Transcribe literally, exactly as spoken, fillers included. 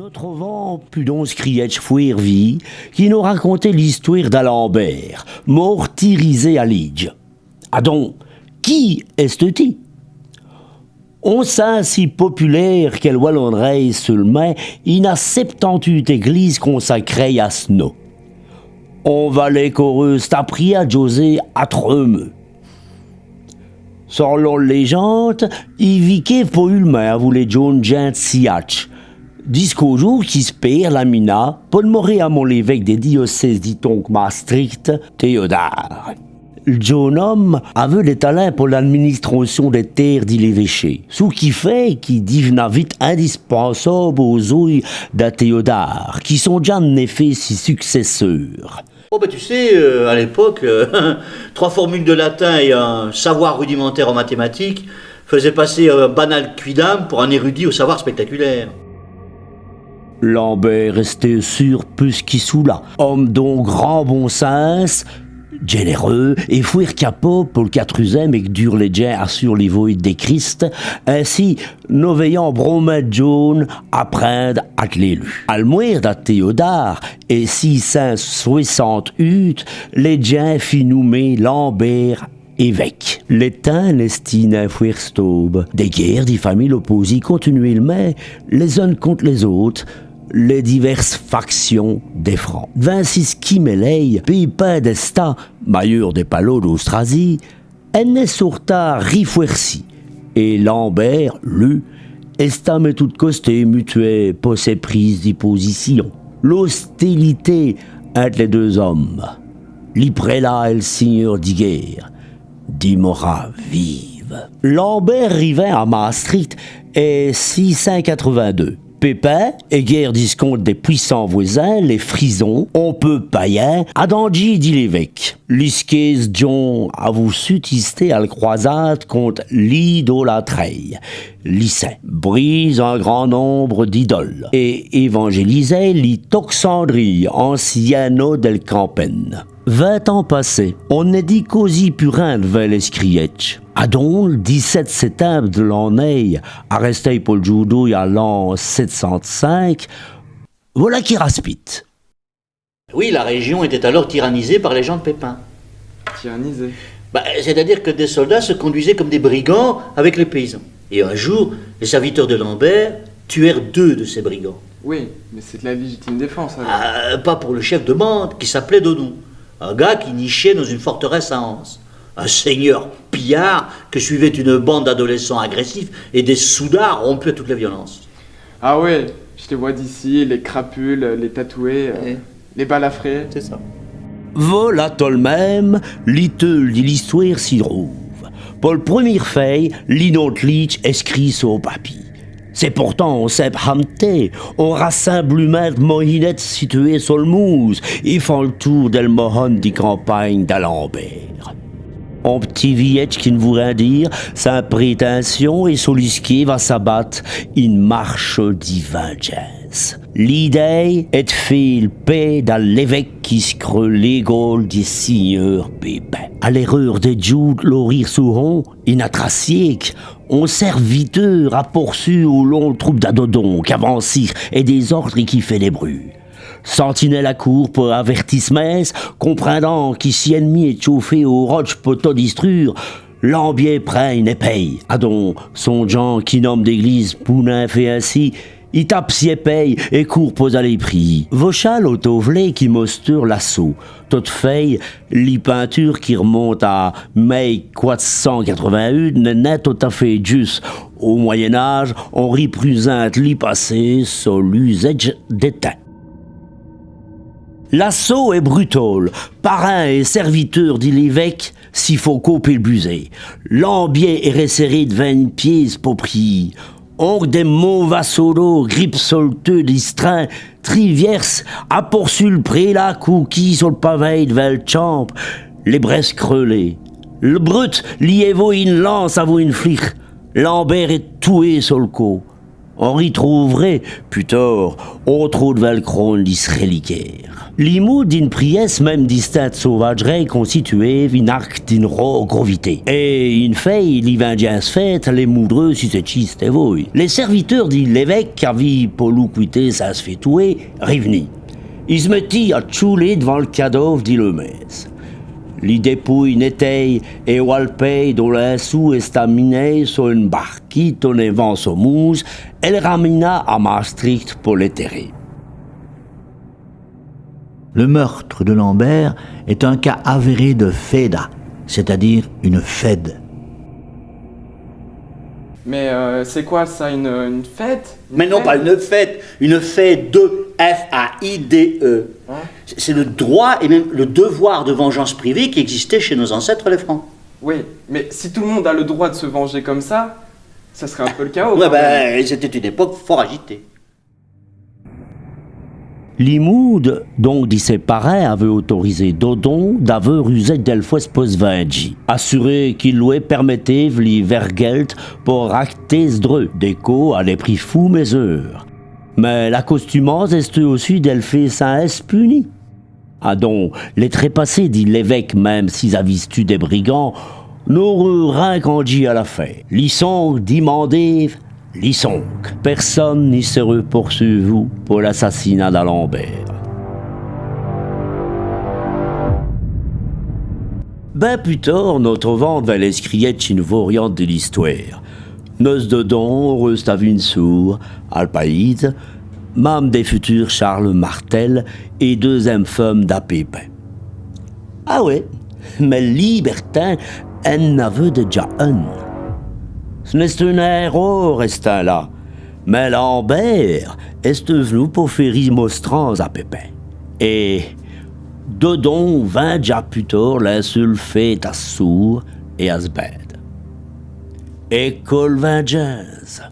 Nos trouvans pus d'on scrît fwért vî qui nos raconte l'istwére da Lambêrt, môrtirizé à Lîdje. Adon, qui èsteût-i ? On sint si populêre qui l' Walon'rîye seûlemint, i gn-a sèptante-ût èglîses consacrêyes à s' no. On va lès coreû st'aprî à djauser à treûs meûs. Solon l' lèjinde, i vikèt po-ûlemint avou lès djon.nes djins d' si adje, disqu'au djoû qui s' pére l'amina po d'morer amon l'èvèque dè diocèse di Tonk-Maastricht, Théodard. L' djon.ne ome aveût dès talints po l'administrôcion dès têres di l'èvèchèt, çou qui fêt qu'i div'na vite indispensâbe aus-ouys da Théodard, qui sondja 'nn-èfèt si succèsseûr. Oh ben, tu sais, euh, à l'époque, euh, trois formules de latin et un savoir rudimentaire en mathématiques faisaient passer un banal quidam pour un érudit au savoir spectaculaire. Lambêrt èsteût sûr pus qui çoula. Ome d'on grand bon sins, djènéreûs èt fwért capâbe po l' quatruzin.me èt qu' dûre lès djins assur'nut l' vôye dè Christ, insi nos vèyans brâmint djon.nes aprinde à l' lûre. Al mwért da Théodard è sîh cint swèssante-ût, lès djins fèt nomer Lambêrt èvèque. Lès timps n'èstît nin fwért stôbes. Dès guêres di famile opôsît continuwèlemint lès-unes conte lès-ôtes lès divêrses facsions dès Francs. Vint-cîs quî mèlêye, Pépin d'Èstat, mayeûr dè palôs d'Austrazîye, ènnè sôrta rifwèrci, èt Lambêrt, lu, èsta mètou d' costé mutuwêt po sès prîses di pôsicion. L'ostèlité inte lès deûs omes, li prèlat èt l' sinyeûr di guêre, dimora vîve. Lambêrt rivint à Maastricht è sîh cint quatrè-vint-deûs. Pépin, èguêre disconte dès pwissants vwèzins, lès Frisons, on peû payint, adandjît di l'èvèque. Li scôse djon.ne avoût sutistè al crwazâde conte l'idolatrîye, li sint, brîse on grand nombe d'idoles, èt èvanjèlizè li Toxandrie, ancyin no dèl Campène. Vint ans passés, on n' dit causî pus rin d'vins lès scrîhèdjes. Adon, l' dî-sèt sètimbe di l'annêye arèstêye po l' djoû d'ôy à l'an sèt cint cinq, volà qui raspite. Oui, la région était alors tyrannisée par les gens de Pépin. Tyrannisée. Bah, c'est-à-dire que des soldats se conduisaient comme des brigands avec les paysans. Et un jour, les serviteurs de Lambêrt tuèrent deux de ces brigands. Oui, mais c'est de la légitime défense, alors. Ah, pas pour le chef de bande, qui s'appelait Dodon. Un gars qui nichait dans une forteresse à Anse. Un seigneur pillard que suivait une bande d'adolescents agressifs et des soudards rompus à toutes les violences. Ah ouais, je les vois d'ici, les crapules, les tatoués, euh, ouais, les balafrés. C'est ça. Volà tot l' min.me, li teûle di l'istwére si rôve. Po l' prumîre fwè, li nom d' Lîdje èst scrît so papî. C'èst pourtant on simpe hamtê, on rassimblumint d' mohinètes situwé so l' Moûse, èt fant l' toûr dèl mohone di campagne da Lambêrt. On p'tit viyèdje qui n' vout rin dîre, sins prétinsion, èt so li scwè va s'abate ine marche di vindjance. L'idéye èst d' fé l' pés da l'èvèque qui screût l'égôle di sinyeûr Pépin. A l'èreûre dè djoû, l' rîre so hon, in-atre siéke, on sèrviteûr a poursu au lon l' troupe da Dodon, qu'avancîre èt dès-ôrdes èt qui fêt dès brûts. Santinèle acoûrt po avèrti s' mêsse, comprindant qui si èn'mi èst tchôfé aus rodjes po tot distrûre, Lambêrt prind ine èpèye. Adon, sondjant qu'in-ome d'èglîse pout nin fé insi, i tape si èpèye èt coûrt po-z-aler priyî. Vochal ôtôvlêt qui mosteûre l'assaut. Tot fêt, li pinteûre qui r'monte a mil quatre cent quatre-vingt-huit n'èst nin tot-à-fêt djusse. Au Moyen Âge, on riprésinte li passé so l'usèdje dè timps. L'assaut èst brutâl. Parint èt sèrviteûrs di l'èvèque si font coper l' busèt. Lambêrt èst rèssèré d'vins ine pièce po priyî. Onk dès mâs vassaux d'ôr grip'nut so l' teût di s' trin, trivièrse, a poursu l' prélat coûkî so l' pavêye d'vins l' tchambe, lès brèsses creûlées. L' brute lî èvoye ine lance avou ine fliche. Lambêrt èst touwé so l' côp. On ritroûv'reût pus tård on trô d' vèls crônes di s' rèliquêre. Li moûde d'ine prièsse, minme distinde sauvadj'rîye, constituéve in-acte d'ine râre grovité. Èt in-fèt, li vindjince fête, lès moûdreûs si sètchît stèvoye. Lès sèrviteûrs di l'èvèque, qu'avît polou qwité sins s' fé touwer, riv'nît. I s' mètît a tchoûler d'vant l' cadâve di leû mêsse. Li dèpouye nètèye èt walpèye dont linsoû èst aminé so ène barquîte, on-èvant so moûse, èl ramina a Maastricht po l'ètèrer. Le meurtre de Lambert est un cas avéré de fèda, c'est-à-dire une fête. Mais euh, c'est quoi ça, une, une fête? Mais non, pas une fête, une fête de F A I D E. Hein? C'est le droit et même le devoir de vengeance privée qui existait chez nos ancêtres les Francs. Oui, mais si tout le monde a le droit de se venger comme ça, ça serait un peu le chaos. Ouais, quand même. Ben, c'était une époque fort agitée. Li moûde, don, di sès parints, aveût autorisé Dodon d'aveûr usèdje dèl fwèce po s' vindjî, assuré qu'i lwè pèrmètéve li vèrgèlte po racter s' dreût, dès côps a dès pris foû, mès eûres. Mins la costumance èsteût ossi dèl fé sins ièsse puni. Adon, lès trèpassés di l'èvèque, minme s'is-avît stu dès brigands, n'areût rin candjî a l'afêre. Li song dimandéve li song. Pèrsone ni sèreût poursuvu po l'assassinat da Lambert. Bin pus tård, nos trouvans dins lès scrîhèdjes one vôriante di l'istwêre. Nosse Dodon areût stavù one soûre, al payîs, mame dè futur Charles Martel èt deûzinme feume da Pépin. Ah wè, mins Libertin ènn' aveût dèdja ine. Ç' n'èsteût nin râre, èstin-là, mins Lambert èsteût v'nou po fé rimostrance a Pépin. Èt Dodon vindja pus tård linseûle fête a s' soûre èt a s' binde. Èco l' vindjince.